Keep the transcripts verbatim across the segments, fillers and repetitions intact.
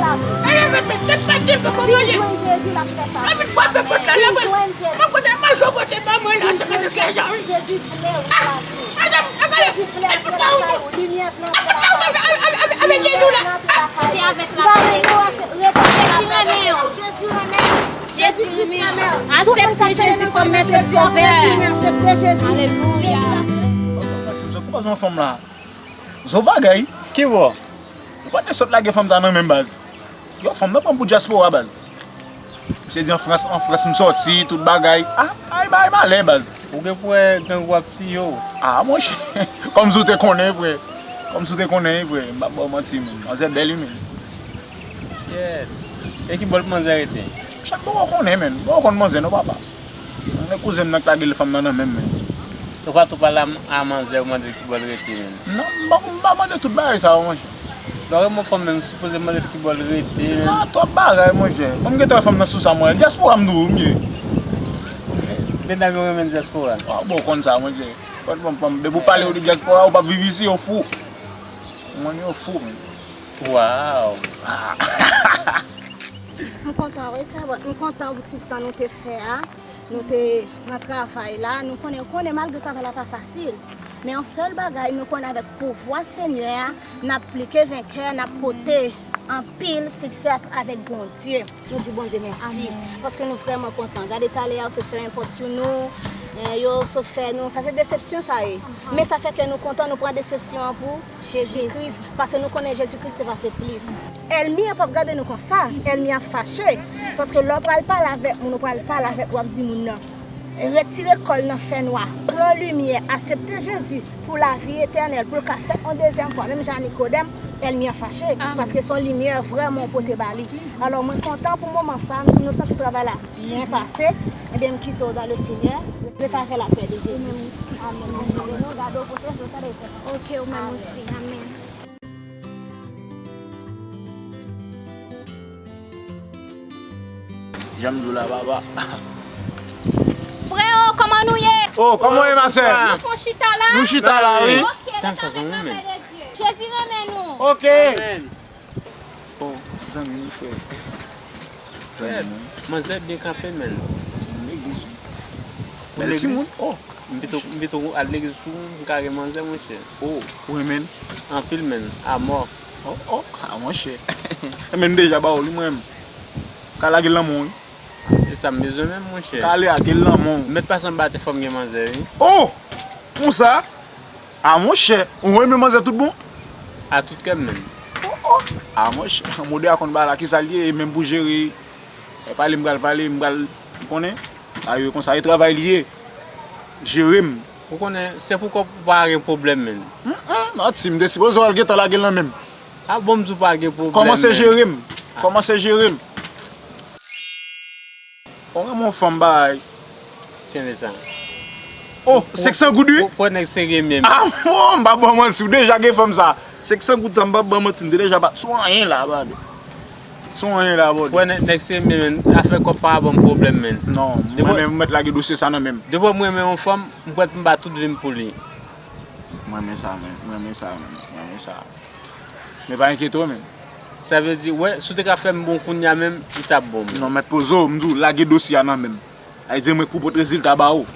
Lavi. Fin jwenn Jezi, l ap fè sa. Fin jwenn Jezi. Fin jwenn Jezi. Fin jwenn Jezi vle w nan lavi. Jezi vle antre lakay ou. Limyè vle antre lakay ou. Limyè vle antre lakay ou. Gade nou, rete lakay ou. Jezi renmen w. Jezi Kris renmen w. Tout moun k ap tande nou, aksepte Jezi kòm Mèt e Sovè. Aksepte Jezi. Alelouya. Jezi. Kòman fanm la? Zo bagay. Ki bò? Ou pa te sot lage fanm sa nan men baz. Yo, fanm nan pran m pou dyaspora baz. Misye di an Frans, an Frans m sòti, tout bagay. Ah, ay bay malè baz. Ou gen pou wè grangou ap tiye w. Ah, monchè. Kòmsi w te konnen, frè. Kòmsi w te konnen, frè. M p ap ba w manti, menn. Manzè bèl, wi, menn. Yeah. E ki bò l manzè rete? Chak bò w konnen, menn. Bò w konn manzè, non, papa. Mwen kouzen m nan k lage l fanm nan nan men m, men. Ou pa tou pale a, a manzè, ou mande l ki bò l rete menm. Non, m pa, m pa mande tout bagay sa yo, monchè. Lè w renmen yon fanm menm, ou sipoze mande l ki bò l rete menm. Ah, twòp bagay, monchè. Mwen m gentan wè fanm nan sou sa, mwen. Dyaspora m di w, m ye. Medam yo renmen dyaspora. Ah, bon, w konn sa, monchè. Fanm, fanm, fanm. Depi w pale yo de dyaspora, ou p ap viv isi, yo fou. Ou konn yo fou, menm. Wow. Ah. M kontan, wi, sa bon. M kontan pou ti tan nou te fè a. Nou te nan travay la. Nou konnen, konnen malgre travay la pa fasil. Men yon sèl bagay, nou konnen avèk pouvwa Senyè a, n ap pli ke venkè, n ap pote anpil siksè avèk Bondye. Nou di Bondye mèsi. Amèn. Paske nou vrèman kontan. Gade talè a, yo sot fèmen pòt sou nou. Eh, yo sot fè nou. Sa se desepsyon sa ye. Men sa fè kè nou kontan, nou pran desepsyon an pou Jezi Kris, paske nou konnen Jezi Kris te pase plis. Ènmi an p ap gade nou konsa, ènmi an ap fache. Paske lè w pral pale avèk moun, ou pral pale avèk, w ap di moun nan, retire kò l nan fènwa, pran limyè, aksepte Jezi pou lavi etènèl, pou l ka fèt yon dezyèm fwa. Menm jan Nikodèm, ènmi an fache, paske se yon limyè vrèman w pote ba li. Alò, mwen kontan pou moman sa, m di nou santi travay la byen pase, ebyen, m kite w dans le Seigneur. Rete avè lapè de Jezi. Amèn. Gade w, pwoteje w, tande. Ok, ou menm osi. Amèn. Jan m di w la, papa. Freo, kòman nou ye? Oh, kòman w ye, ma sè? Nou fè yon chita la? Nou chita la, wi. Ok, rete avèk lapè de Dye. Jezi renmen nou. Ok. Amèn. Oh, zanmi m, frè. Zanmi m, wi. Manzè byen kanpe, menn. Se yon legliz, wi. Bèl timoun. Oh, m pito, m pito al legliz tou, m ka gen manzè, monchè. Oh, ou renmen l? Anpil, menn. Amò. Oh, oh, ah, monchè. Enben, m deja ba w li, mwen menm. Ka lage l nan men w, wi. E sa m bezwen menm, monchè. Ka lage l nan men w. Mèt pase anba tè fò m gen manzè, wi. Oh! Konsa? Ah, monchè, ou renmen manzè tout bon? A tout kè m menm. Oh, oh. Ah, monchè, mode a konn bagay la, kisa l ye, e menm pou jere, e pale m pral pale, m pral, m konnen. Sa yo konsa, e travay li ye. Jere m. Ou konnen, se pou kòb ou pa gen pwoblèm menm. Mm, mm, manti, m te sipoze w al gentan lage l nan men m. A bon, m di w pa gen pwoblèm, men. Kòmanse jere m. Kòmanse jere m. Ou renmen yon fanm bay. Kenbe sa. Oh, senk san goud, wi. Pou, pou nèg serye menm. Ah, bon, m pa ban manti, ou deja gen fanm sa. Senk san goud sa, m pa ban manti, m te deja bat sou anyen la, bade. Sou anyen la, bade. Pou nèg, nèg serye menm, afè kòb pa ban m pwoblèm, menn. Non, mwen menm, m mèt lage dosye sa nan men m. Depi m renmen yon fanm, m prèt m ba tout vi m pou li. M renmen sa, menn. M renmen sa, menn. M renmen sa. Men pa enkyete w, menn. Sa vle di, wè, si w te ka fè m bon kounye a menm, li t ap bon, menn. Non, mèt poze w, m di w, lage dosye a nan men m. Sa vle di, mwen k pou pote rezilta ba ou.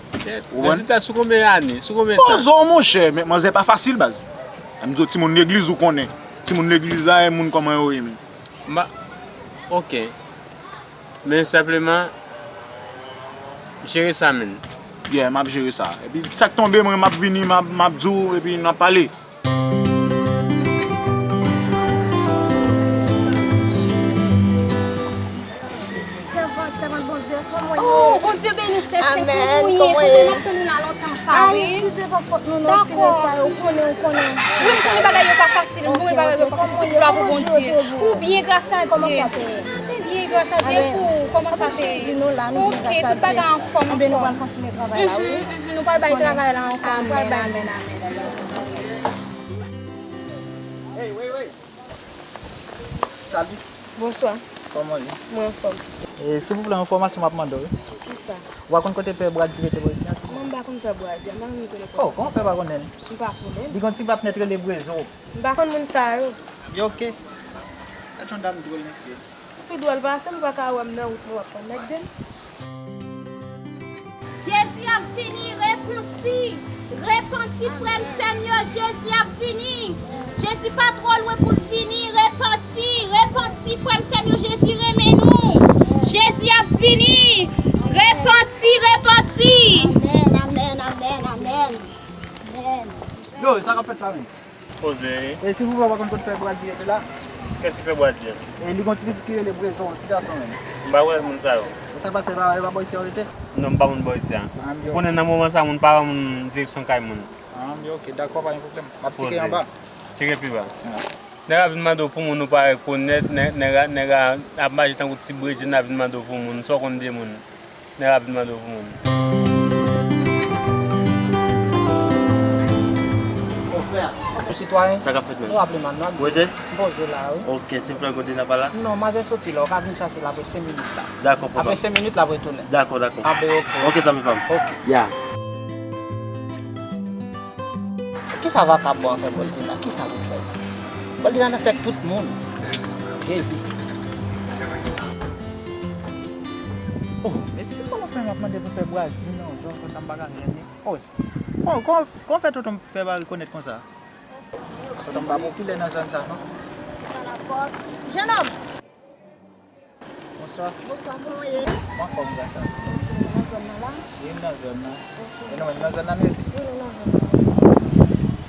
Ou konprann? Rezilta sou konbyen ane? Sou konbyen tan? Poze w, monchè, men manzè pa fasil, baz. M di w, timoun legliz, ou konnen. Timoun legliz la, e moun kòman yo ye, menn. M a, ok. Men senpleman, jere sa, menn. Yeah, m ap jere sa. Epi, sa k tonbe, mwen, m ap vini, m ap, m ap di w, epi n ap pale. Sèvant, sèvant Bondye, kòman w ye? Oh, Bondye beni w, sè, sè, kòman w ye? Kòman w ye? M ap tann ou la lontan sa, wi. Ay, eskize, pa fòt nou, non, ti nèg pa yo, ou konnen, ou konnen. Wi, m konnen bagay yo pa fasil, m konnen bagay yo pa fasil, tout glwa pou Bondye. Ou byen, gras a Dye. Sa te byen, gras a Dye, pou ou, kòman sa te ye? Ok, tout bagay anfòm, anfòm. Enben, nou pral kontinye travay la, wi. Mhm, mhm, nou pral bay travay la ankò, nou pral bay. Amèn, amèn, amèn. Hey, wey, wey. Salut. Bonswa. Kòman w ye? Mwen anfòm. E, silvouplè, yon enfòmasyon m ap mande w, wi. Kisa? Ou pa konn kote Pè Brady rete bò isi a, silvouplè? Mwen, m pa konn Pè Brady a, m pa konn kote. Oh, kòman w fè pa konnen l? M pa konnen. Li gen yon ti patnè k rele Bwezo. M pa konn moun sa yo. Yo, ok. Gad yon dam dwòl, mesye. Ou pi dwòl pase m, ou pa ka wè m nan wout mwen w ap pran nèg de m. Jezi ap vini, repanti! Repanti, frè m, sè m yo, Jezi ap vini! Jezi pa twò lwen pou l vini, repanti! Repanti, frè m, sè m yo, Jezi renmen nou! Jezi ap vini! Repanti, repanti! Amèn, amèn, amèn, amèn, amèn. Yo, sa k ap fèt la menm? Poze. E silvouplè, w pa konn kot Pè Bwadi rete la? Kiyès ki Pè Bwadi a? E li gon ti pitit ki rele Brezon, ti gason menm. M pa wè moun sa yo. E sa k pase, e pa, e pa bò isi a w rete? Non, m pa moun bò isi a. Ou konnen nan moman sa, moun pa ban moun direksyon kay moun. Ah, ok, dakò, pa gen pwoblèm. M ap tcheke anba. Tcheke pi ba. Nèg la vin mande w pou moun ou pa rekonèt, nèg, nèg la, nèg la ap mache tankou ti bredjenn, la vin mande w pou moun, sa w konn de moun. Nèg la vin mande w pou moun. Sitwayen, sa k ap fèt menm? Ou aple m Arnold. Poze? M poze la, wi. Ok, silvouplè, kote n ap pale la? Non, manzè soti la, ou ka vin chache l apre senk minit la. Dakò, frè pa m. Apre senk minit, l ap retounen. Dakò, dakò. Ape, ok. Ok, zanmi pa m. Ok. Ya. Kisa vakabon an fè Boldina? Kisa li fè? Boldina nan sèk tout moun. Jezi. Oh, men si kòman fè m ap mande pou Pè Bwadi nan yon zòn konsa m pa ka jwenn li? Oh, kon, kon, kon fè tonton m fè pa rekonèt konsa? Tonton m pa popilè nan zòn sa, non. Jenòm! Bonswa. Bonswa, kòman w ye? M anfòm, gras a Dye. Ok, nou nan zòn nan la? Wi, m nan zòn nan. Ok. E nou menm, nan zòn nan nou rete? Wi, nou nan zòn nan. Ok.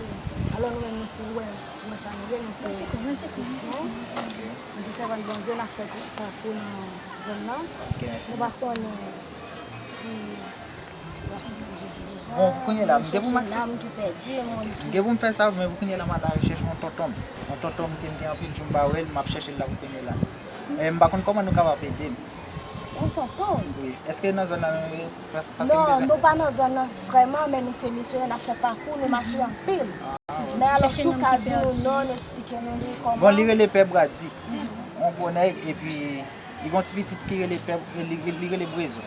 Alò, nou menm, nou se, wè, wè sa nou ye, nou se Nan chiko, nan chiko. Kretyen. Ok. Nou se sèvant Bondye, n ap fè pakou nan zòn nan. Ok, mèsi. Nou pa konnen si Bon, pou kounye la, m gen pou m aksepte. Ok, m gen pou m fè sa, men pou kounye la, m alarechèch yon tonton m. Yon tonton m ke m gen anpil jou m pa wè l, m ap chèche l la pou kounye la. E m pa konn kòman nou kapab ede m. Yon tonton w? Wi. Èske nan zòn nan nou ye? Pas-, paske m bezwen. Non, nou pa nan zòn nan vrèman, men nou se misyonè, n ap fè pakou, nou mache anpil. Ah, wi. Men alò, si w ka di nou non, eksplike nou li kòman. Bon, li rele Pè Bwadi. Yon gwo nèg, epi Li gon ti pitit ki rele Pè, li, li rele Brezo.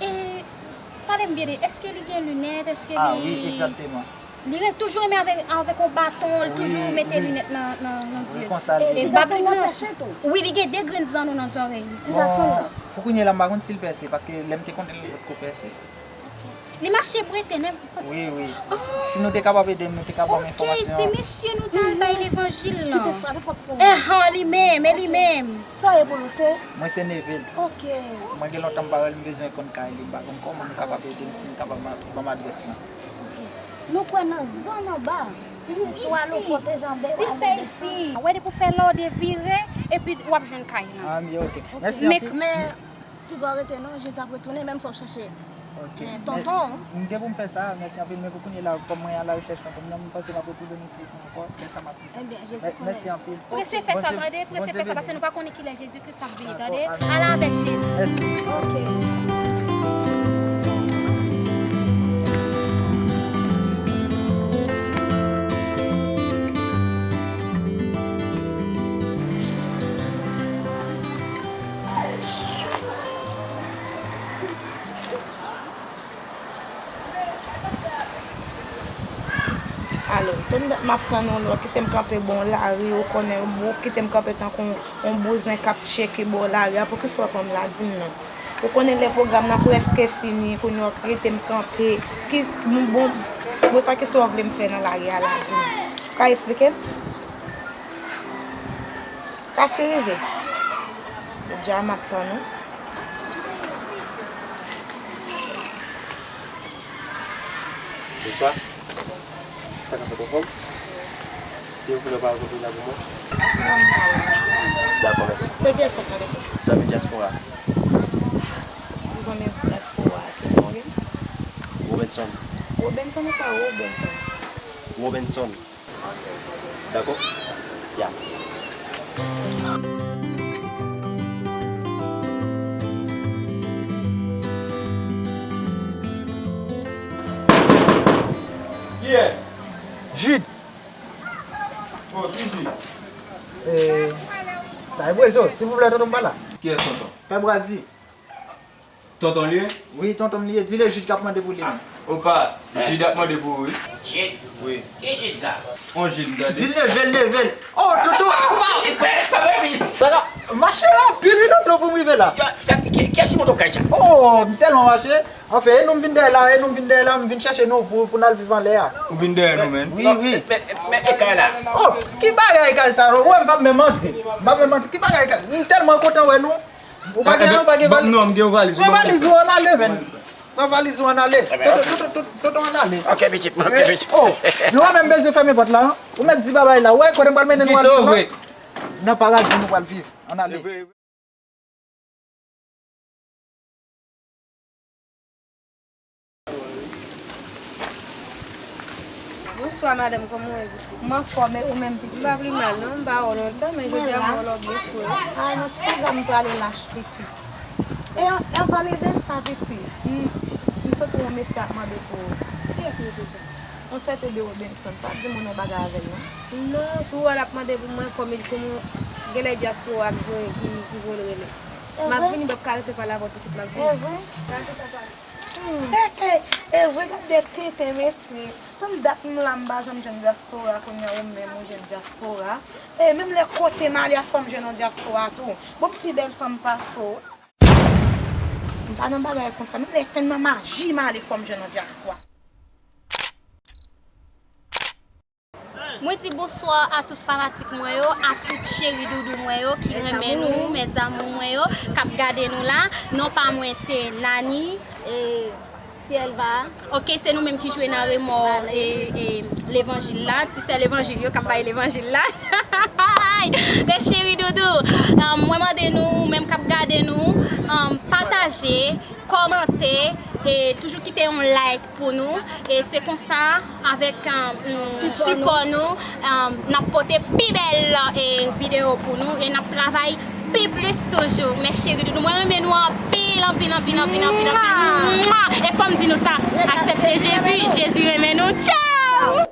E, pale m byen de, èske li gen linèt, èske li... Ah wi, egzakteman. Li ret toujou renmen avèk, avèk yon baton, li toujou mete linèt nan, nan, nan zye. Wi, konsa l ye. E ti gason nan pèse tou? Wi, li gen de grenn zanno nan zòrèy li. Ti gason nan. Bon, pou kounye la, m pa konn si l pèse, paske lè m te konnen l, li potko pèse. Li mache prete nèg. Wi, wi. Oh. Si nou te kapab ede m, nou te ka ban m enfòmasyon. Ok, se mesye nou t al bay levanjil lan. Ki te frape pòt sou nou? Enhan, li menm, e li menm. Sa w ye pou nou, se? Mwen se neve l. Ok. Mwen gen lontan m pa wè l, m bezwen konn kay li, m pa konn kòman nou kapab ede m, si nou kapab ban m adrès lan. Ok. Nou kwè nan zòn anba. Swa nou pote janbe. Si l fè isi. Wè depi w fè la w devire, epi w ap jwenn kay lan. Ah, m ye, ok. Mèsi anpil. Men Piga w rete non, Jezi ap retounen, menm sa w chache. Ok. Men tonton. M gen pou m fè sa, mèsi anpil, men pou kounye la, kòm mwen alarechèch tonton m nan, m panse m ap retwouve nou sou wout mwen ankò, lè sa m ap vini. Ebyen, Jezi konnen. Mèsi anpil. Prese fè sa, tande, prese fè sa, paske nou pa konnen kilè Jezikri ap vini, tande. Dakò, amèn. Al avèk Jezi. Mèsi. Ok. Alo, tande dat m ap tann ou la, w kite m kanpe bò lari, ou konnen, ou kite m kanpe tankou yon, yon bouzen k ap tcheke bò lari a, poukisa w pa konn m la, di m non. Ou konnen lè pwogram nan prèske fini, kounye a w kite m kanpe, ki, bon, bon, sa ki sa w vle m fè nan lari a la, di m. Ou ka eksplike m? Kase rive. Jodi a m ap tann ou. Bonswa. Sa k ap fèt, anfòm? Silvouplè, ou pa al kote la pou mwen? Dakò, mèsi. Se kiyès k ap pale? Zanmi dyaspora. Zanmi dyaspora, ki non w ye? Robenson. Robenson ou sa Robenson? Robenson. Dakò? Ya. Kiyès? Jid. Oh, ki Jid? E, sa e Brezo, silvouplè, tonton m pa la. Kiyès tonton? Pè Brady. Tonton li ye? Wi, tonton m li ye. Di l e Jid k ap mande pou li menm. Opa, Jid ap mande pou ou, wi. Jid? Wi. Ki Jid sa? On Jid, m tande. Di l leve l, leve l. Oh, tonton! Pati kwè, kwè, kwè, vini. Mache anpil wi, Dodo, pou m rive la. Yo, sa, ki, kiyès ki monte w kay sa? Oh, m tèlman mache. Anfen, e nou m vin dèyè la, e nou m vin dèyè la, m vin chèche nou pou, pou n al viv anlè a. Ou vin dèyè nou, menn? Wi, wi. Men, men, men, e kay la. Oh, ki bagay kay sa, non? Ou wè m p ap menm antre. M p ap menm antre. Ki bagay kay? M tèlman kontan wè nou. Ou pa gen, ou pa gen valiz. Non, m gen yon valiz. Pran valiz ou, ann ale, menn. Pran valiz ou, ann ale. Toto, Toto, Toto, ann ale. Ok, pitit, ok, pitit. Oh, nou pa menm bezwen fèmen pòt la, an. Ou mèt di babay la. Ou wè kote m pral mennen nou al viv la? Nan paradi nou pral viv. Ann ale. Bonswa, madanm, kòman w ye, pitit? M anfòm, e ou menm, pitit? M pa pi mal, non, m pa wè w lontan, men jodi a m wè w la w byen fre. Ay, nan ti pwogram m prale lach, pitit. E an, e an pale de sa, pitit, m, m sot wè yon mesye ap mande pou ou. Kiyès mesye sa? Yon sèten De Robinson, pa di moun yon bagay avè l, non. Non, si w wè l ap mande pou mwen, kòm, kòm genlè dyaspora ki voye, ki, ki voye l rele. M ap vini, m p ap ka rete pale avè w, pitit, m ap vini. E vre? Gade papa. Hmm. E, e, e vre, gade tenten, mesye. Tann dat m la, m pa janm jwenn dyaspora, kounye a ou menm ou jwenn dyaspora. E menm lè kote m ale a, fò m jwenn yon dyaspora tou. Bon, m pi bèl fanm pase w. M pa nan bagay konsa. Menm lè te nan maji m ale, fò m jwenn yon dyaspora. Mwen di bonswa a tout fanatik mwen yo, a tout cheri doudou mwen yo ki renmen nou, mes amours mwen yo, k ap gade nou la. Non pa mwen se Nani. E Sielva. Ok, se nou menm ki jwe nan remò e, e levanjil la, ti sè levanjil yo k ap bay levanjil la. Mes cheri doudou, um, mwen mande nou, menm k ap gade nou, um, pataje, kòmante, e toujou kite yon like pou nou. E se konsa, avèk, um, sipò nou, um, n ap pote pi bèl, e, videyo pou nou e n ap travay pi plis toujou. Mes cheri doudou, mwen renmen nou anpil, anpil, anpil, anpil, anpil, anpil. Mwa! E fò m di nou sa, aksepte Jezi, Jezi renmen nou. Tchao!